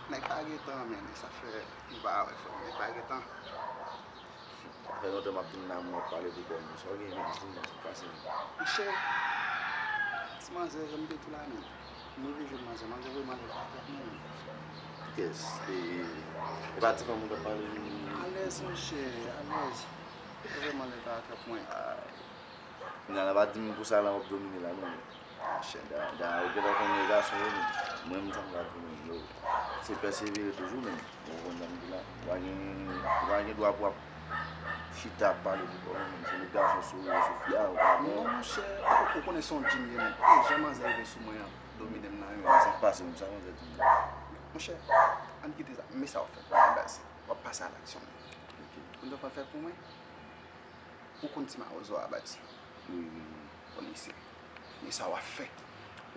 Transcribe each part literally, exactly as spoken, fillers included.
Nèg pa gen tan, men sa fè m pa wè frè m. Nèg pa gen tan. Sa fè lontan m ap vin la, m ap pale de kò m. Sa w gen menm, di m non, sa k pase menm? Monchè, ti manzè, jan m te di w la menm. M rive jwenn manzè, manzè voye m ale pa tèt mwen menm. Kiyès? E, e pa ti fanm ou t ap pale? Alèz, monchè, alèz. Voye m ale pa tèt mwen. Kounye a la, pa di m pou sa la w ap domine la, non. Monchè, da, da, ou gentan konnen gason yo, men mwen, m, sa m ka di w menm, yo. Se pèsevere toujou, men, ou konprann sa m di la. Ou pa gen, ou pa gen dwa pou w ap chita ap pale pou kò w, men se lòt gason sou, sou fi a, ou pa bon. Non, monchè, ou, ou konnen se yon djim ye, men. E, jan manzè rive sou mwen an, domine m nan, men. Sa k pase menm, sa manzè di m? Monchè, ann kite sa, men sa w ap fè pou mwen, baz. W ap pase a laksyon. Ok. Ou konn sa w pral fè pou mwen? Ou konn ti mawozo a, baz? Wi, wi, wi. Konn misye. Men sa w ap fè.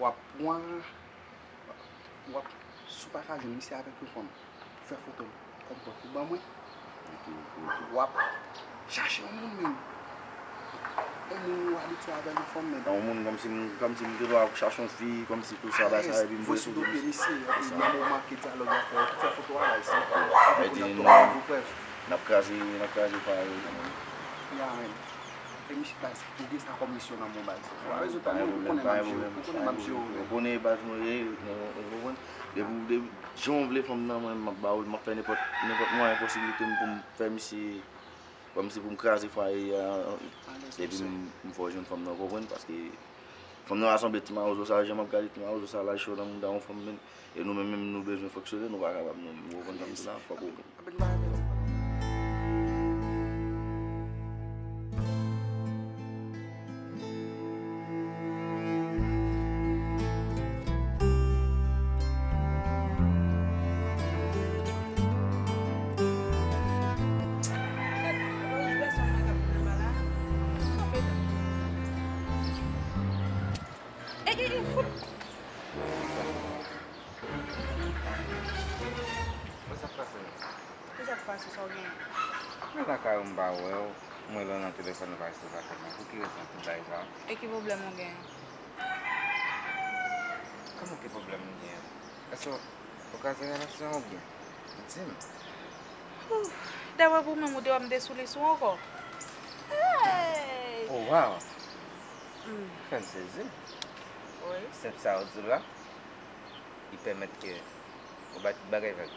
W ap pran, w ap, si w pa ka jwenn misye avèk yon fanm, fè foto l kòm pòt ou ban mwen. Ok, ok, ok. W ap chache yon moun menm. Yon moun ou abitye avè l, yon fanm menm. Yon moun kòmsi m, kòmsi m te dwe chache yon fi, kòmsi tou sa, bagay sa, epi m voye sou do misye. Epi nan moman ke dyalòg la fè, fè foto a bay sa. Epi n ap tou bay yon prèv. N ap kraze, n ap kraze fwa yo. Ya, men. E misye, baz, ou gen sa kòm misyon nan men w, baz. Ou pa bezwen pè, ou konnen m ap jere w, ou konnen m ap jere w, men. Ou konnen baz mwen ye, ou konprann? Depi, depi, jan w vle fanm nan, mwen, m ap ba w l, m ap fè nenpòt, nenpòt mwayen posiblite m pou m fè misye, kòmsi pou m kraze fwaye a, epi m, m fè w jwenn fanm nan, ou konprann? Paske fanm nan rasanble ti mawozo sa, jan m ap gade ti mawozo sa, laj cho nan mouda yon fanm, men, e nou menm, menm nou bezwen fonksyone, nou pa kapab, nou menm, ou konprann sa m di la? Fòk ou Mwen, sa k pase menm? Kisa k pase, sa w genyen? Mwen lakay ou, m pa wè w, mwen lè w nan telefòn ou pa rete lakay mwen. Pou ki rezon tout bagay sa? E ki pwoblèm ou genyen? Kòman ki pwoblèm m genyen? Èske w kraze relasyon an oubyen? Di m. Ouf, dapre pou mwen, ou te wè m te sou li sou ankò. Hey! Oh, wow! Hmm. Fè m sezi. Wi. Senp sa ou di la, li pèmèt ke ou bay tout bagay vag.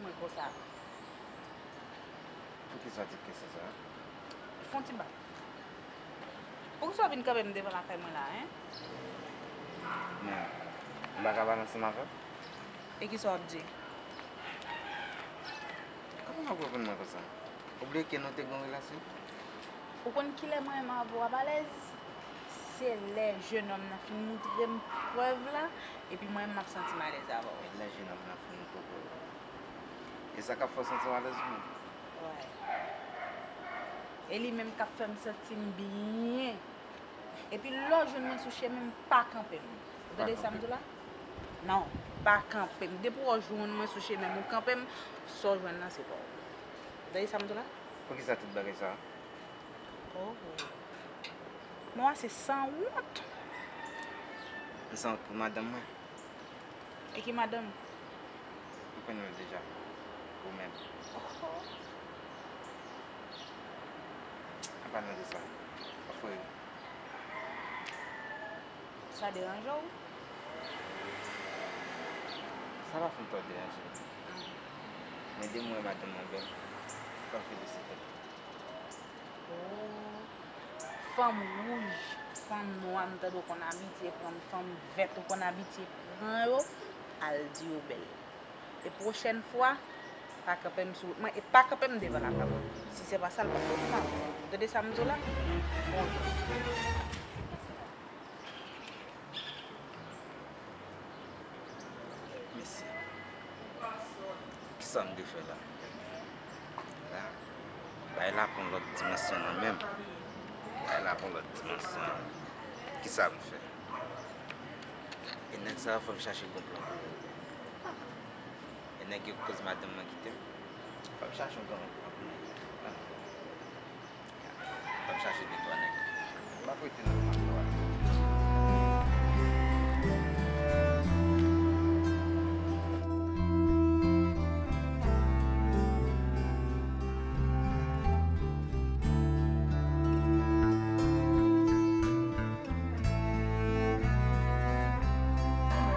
Mwen konsa. Poukisa w di kesyon sa a? Fè yon ti bak. Poukisa w vin kanpe m devan lakay mwen la, en? Men, m pa ka pale ansanm avè w? E kisa w ap di? Kòman w ap reponn mwen konsa? Ou bliye ke nou te gen yon relasyon? Ou konn kilè mwen menm avè w ap alèz? Se lè jenòm nan fin moutre m prèv la, epi mwen menm m ap santi m alèz avè w. E lè jenòm nan fin moutre w prèv la? E sa k ap fè w santi w alèz ou menm? Wi. E li menm k ap fè m santi m byen. Epi lè w jwenn mwen sou chemen m, pa kanpe m. Ou tande sa m di w la? Non, pa kanpe m. Depi w jwenn mwen sou chemen m, ou kanpe m, sa w jwenn nan se pa w. Ou tande sa m di w la? Poukisa tout bagay sa a? Oh. Non, a se sanwont. M sanwont pou madanm mwen. E ki madanm? M konnen l deja. Ou menm. Oh. An palan de sa, anfre. Sa deranje w? Sa pa fin twò deranje. Men depi m wè madanm mwen bèl, fò m felisite l. Oh. Fanm wouj, fanm nwa, m tande w konn abitye pran m, fanm vèt ou konn abitye pran yo, al di yo bèl. E pwochèn fwa, pa kanpe m sou wout mwen, e pa kanpe m devan lakay mwen. Si se pa sa, l p ap fè w mal. Ou tande sa m di w la? Bonjou. Mesye, kisa m te fè la? La, bagay la pran lòt dimansyon nan men m. Bagay la pran lòt dimansyon. Kisa m fè? E nèg sa a, fò m chache yon plan pou li. E nèg yo koz madanm mwen kite m. Fò m chache yon plan pou nèg yo. Fò m chache de twa nèg. M ap rete nan kay la.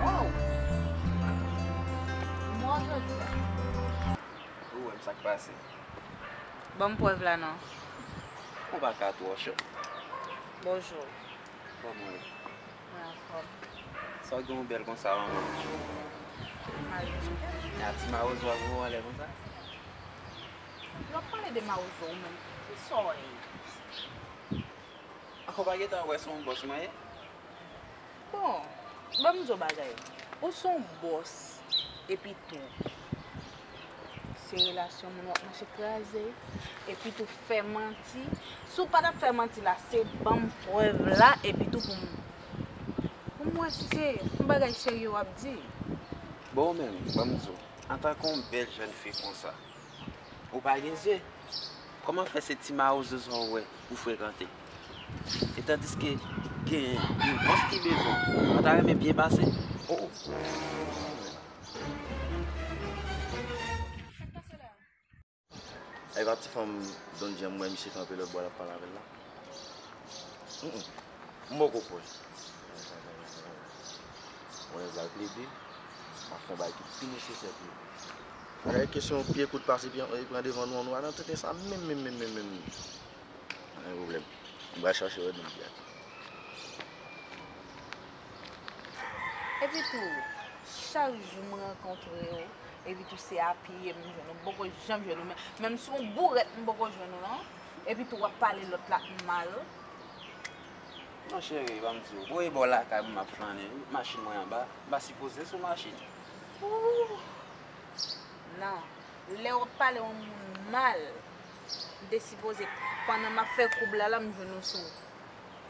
Waw! Mwen jodi a. Ou wè m, sa k pase? Ban m prèv la non. Ou pa ka twò cho. Bonjou. Kòman w ye? Mwen anfòm. Sa w gen w bèl konsa manman? Mawozo. A ti mawozo a voye w anlè konsa? Lè w ap pale de mawozo ou menm, ki sa w ye? Ou pa gentan wè se yon bòs mwen ye? Bon, ban m di w bagay. Ou se yon bòs, epi tou, se relasyon moun w ap mache kraze, epi tou fè manti. Si w pa t ap fè manti la, se ban m prèv la, epi tou pou m, pou m wè si se yon bagay serye w ap di. Bon, ou menm, ban m di w, antanke yon bèl jèn fi konsa, ou pa gen zye. Kòman fè se ti mawozo sa w wè pou frekante? E tandiske gen yon bòs ki bezwen w, ou pa ta renmen byen pase? Oh, oh. Sa k pase la? Ay, pa ti fanm Don Jan, m wè misye kanpe lòt bò, l ap pale avè l la. Mm, mm. M poko kwè. Mwen pral plede, m ap fè yon bagay ki pi nesesè pou li. Bagay kesyon pye kout pase pye, e, pran devan nou an, nou pa nan tenten sa menm, menm, menm, menm, menm. Pa gen pwoblèm. M pral chache wè Don Jan. Epi tou, chak jou m rankontre w, epi tou se apiye m jwenn ou, m poko janm jwenn ou, men, menm si w bourèt m poko jwenn ou non, epi tou w ap pale lòt la mal. Non cheri, ban m di w, voye bò lakay mwen m ap flannen wi, machin mwen anba, m pa sipoze sou machin. Ooh! Non, lè w ap pale yon moun mal, m te sipoze, pandan m ap fè koub la la, m jwenn ou sou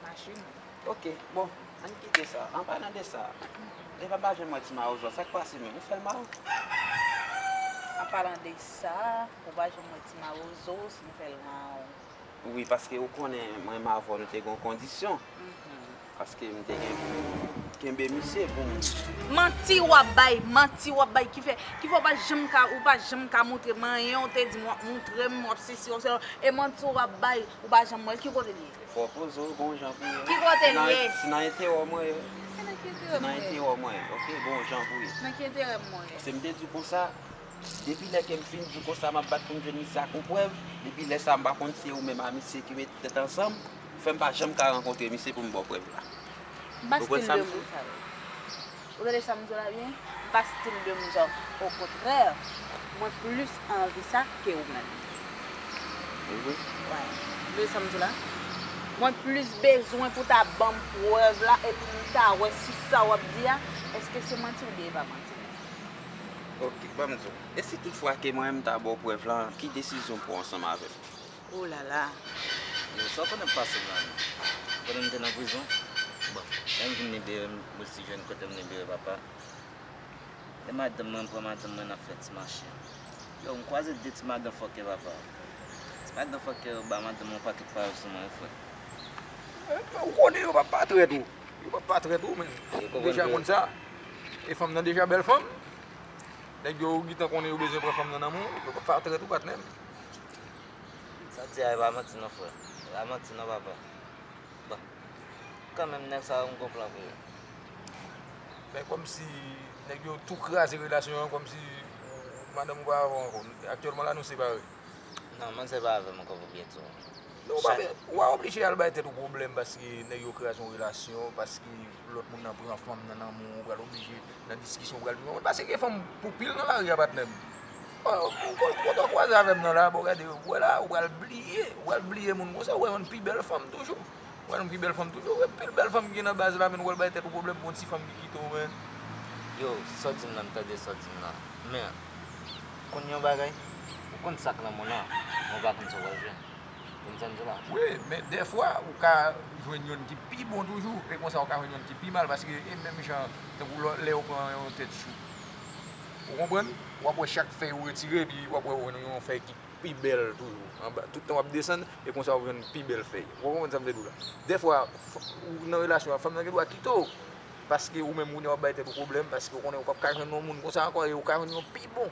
machin. Ok, bon, ann kite sa. An palan de sa, e pa, pa janm wè ti mawozo, sa k pase menm? Ou fè l mal? An palan de sa, ou pa janm wè ti mawozo, si m fè l mal. Wi, paske ou konnen mwen menm avè w nou te gen yon kondisyon. Mhm. Paske m te gen pou kenbe misye pou m. Manti w ap bay, manti w ap bay ki fè, ki fè w pa janm ka, ou pa janm ka montre m anyen, ou te di m w ap montre m, w ap sesi, w ap sela, e manti w ap bay, ou pa janm wè l, ki kote l ye? Fò w poze w, gon jan pou ye. Ki kote l ye? Si nan enterè w mwen ye. Se nan ki enterè m ye? Si nan enterè w mwen ye, ok, gon jan pou ye. Nan ki enterè m mwen ye? Paske m te di w konsa, depi lè ke m fin di w konsa, m ap bat pou m jwenn misye ak yon prèv, depi lè sa a, m pa konn si se ou menm a misye ki mete tèt ansanm, fè m pa janm ka rankontre misye pou m ba w prèv la. M pa stil de moun sa yo. Ou tande sa m di w la byen? M pa stil de moun sa yo. Okontrè, mwen plis anvi sa ke ou menm. Ou vre? Wi. Ou tande sa m di w la? Mwen plis bezwen pou ta ban m prèv la epi m ta wè si sa w ap di a, èske se manti oubyen e pa manti. Ok, ban m di w. E si toutfwa ke mwen menm m ta ba w prèv la, ki desizyon w pran ansanm avè m? Oh la la. Yo, sa w konnen k pase m la menm? Konnen m te nan prizon? Bon, lè m vin libere, m resi jwenn kote m libere papa. E madanm mwen, m pran madanm mwen, n ap fè ti mache. Yo, m kwaze de ti madanm fòkè papa. Ti madanm fòkè yo ba madanm mwen yon pakèt pawòl sou mwen wi frè. Ou konnen yo p ap pa trèt ou. Yo p ap pa trèt ou, men. Ou deja konn sa. E fanm nan deja bèl fanm. Nèg yo ou gentan konnen yo bezwen pran fanm nan nan men w, yo p ap pa trèt ou patnè m. Sa w di a e pa manti non frè. E pa manti non papa. Bon. Kanmenm nèg sa yo m gon plan pou yo. Men kòmsi nèg yo tou kraze relasyon an, kòmsi madanm ou pa avè w ankò. Aktyèlman la nou separe. Non, manzè pa avè m ankò pou byen di w. Non, ou pa, ou pa oblije al bay tèt ou pwoblèm paske nèg yo kraze yon relasyon, paske lòt moun nan pran fanm nan nan men w, ou pral oblije nan diskisyon, ou pral tounen. Paske gen fanm pou pil nan lari a patnè m. Ou konn kote w kwaze avè m nan la, bon gade, ou wè la, ou pral bliye, ou pral bliye moun konsa, ou pral jwenn pi bèl fanm toujou. Ou pral jwenn pi bèl fanm toujou, ou wè pil bèl fanm ki gen nan baz la, men ou pral bay tèt ou pwoblèm pou yon ti fanm ki kite w, men. Yo, sa w di m nan, m tande sa w di m nan. Men, konn yon bagay, ou konn sa k nan mond lan, men ou pa konn sa w pral jwenn. Konn sa m di la? Wi, men dèfwa, ou ka jwenn youn ki pi bon toujou, e konsa ou ka jwenn youn ki pi mal, paske e menm jan, tankou lè, lè yo pran yon tèt chou. Ou konprann? W ap wè chak fèy ou retire, epi w ap wè ou jwenn yon fèy ki pi bèl toujou. Anba, tout tan w ap desann, e konsa w ap jwenn pi bèl fèy. Ou konprann sa m vle di w la? Dèfwa, f- ou nan relasyon an, fanm nan gen dwa kite w. Paske ou menm ou w ap bay tèt ou pwoblèm, paske ou konnen ou p ap ka jwenn yon moun konsa ankò, e ou ka jwenn yon pi bon.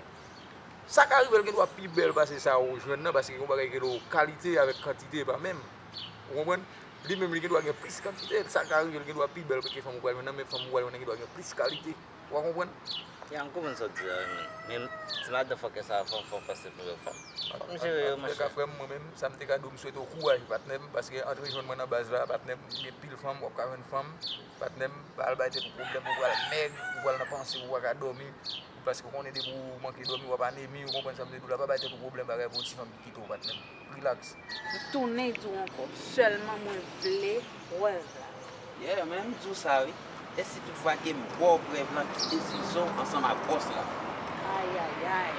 Sa ka rive l gen dwa pi bèl pase sa ou jwenn nan, paske gen yon bagay ki rele kalite avèk kantite e pa menm. Ou konprann? Li menm li gen dwa gen plis kantite, sa ka rive l gen dwa pi bèl ke fanm ou pral jwenn nan, men fanm ou pral jwenn nan gen dwa gen plis kalite. Ou konprann? Ya, m konprann sa w di a, wi, men. Men ti madanfòkè sa a, fò, fò pase pou yo, fò, fò m jere yo, monchè. Antouka, frè m, mwen menm, sa m te ka di w, m swete w kouraj, patnè m, paske antre jwenn mwen nan baz la, patnè m, gen pil fanm, w ap ka jwenn fanm, patnè m, pa al bay tèt ou pwoblèm, ou pral mèg, ou pral nan panse, ou pa ka dòmi, paske w konnen depi w manke dòmi, w ap anemi, ou konprann sa m vle di w la, pa bay tèt ou pwoblèm, bagay pou yon ti fanm ki kite w, patnè m. Rilaks. M tounen di w ankò, sèlman mwen vle prèv la. Yeah, men m di w sa wi. E si toutfwa ke m ba w prèv lan, ki desizyon w ansanm ak bòs la? Ayayay.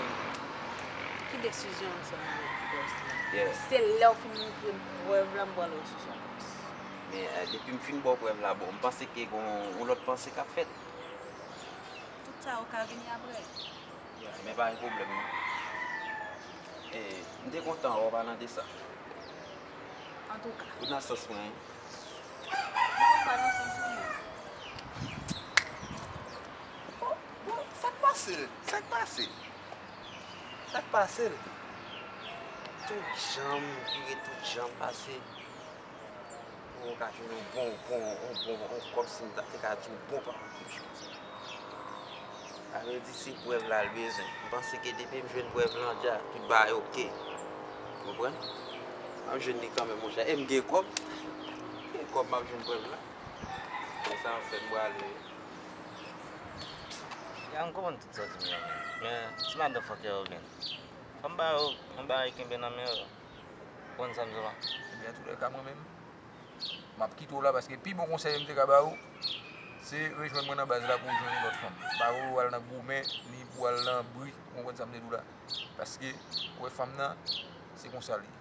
Ki desizyon ansanm avèk bòs la? Yeah. Se lè w fin montre m prèv la, m pral wè si w se yon bòs. Men eh, depi m fin ba w prèv la, bon, m panse ke gen yon lòt panse k ap fèt. Tout sa yo ka vini apre. Yeah, men pa gen pwoblèm non. Eh, m te kontan wè w palan de sa. Antouka. Ou nan sans mwen wi. Ba ou pa nan sans ou menm. Bon, bon, sa k pase l? Sa k pase l? Sa k pase l? Tout jan m vire, tout jan m pase. Pou w ka jwenn yon bon, bon, yon bon, yon kòb si m ta te ka di w bon pawòl pou jodi a. Sa vle di se prèv la l bezwen. M panse ke depi m jwenn prèv lan dja, tout bagay oke. Ou konprann? M ap jwenn li kanmenm, monchè. E m gen kòb. M gen kòb, m ap jwenn prèv la. Se sa m ap fè, m prale. Ya, m konprann tout sa w di m nan, men. Men, ti madanfòkè yo menm. Fò m ba yo yon bagay kenbe nan men yo. Ou konn sa m di w la? Ebyen, antoulèka, mwen menm, m ap kite w la, paske pi bon konsèy m te ka ba ou, se rejwenn mwen nan baz la pou w jwenn yon lòt fanm. Pa pou w al nan goumen, ni pou w al nan bri, ou konprann sa m te di w la? Paske, ou wè fanm nan, se konsa l ye.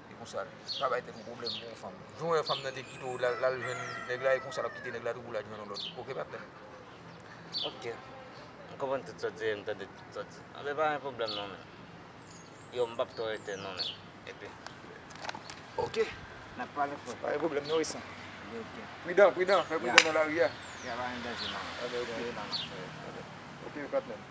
Se konsa l ye. Pa bay tèt ou pwoblèm pou yon fanm. Jan w wè fanm nan te kite w, l al, l al jwenn nèg la, e konsa l ap kite nèg la tou pou l al jwenn yon lòt. Oke, patnè m? Oke. M konprann tout sa w di e m tande tout sa w di. Anben, pa gen pwoblèm non, men. Yo, m p ap twò rete non, men. Epi. Oke. N ap pale, frè. Pa gen pwoblèm non, Resan. Oke, oke. Pridan, pridan, fè pridan nan lari a. Ya, pa gen danje non. Anben, oke. Yo, yo, nan, nan, frè. Oke, patnè m.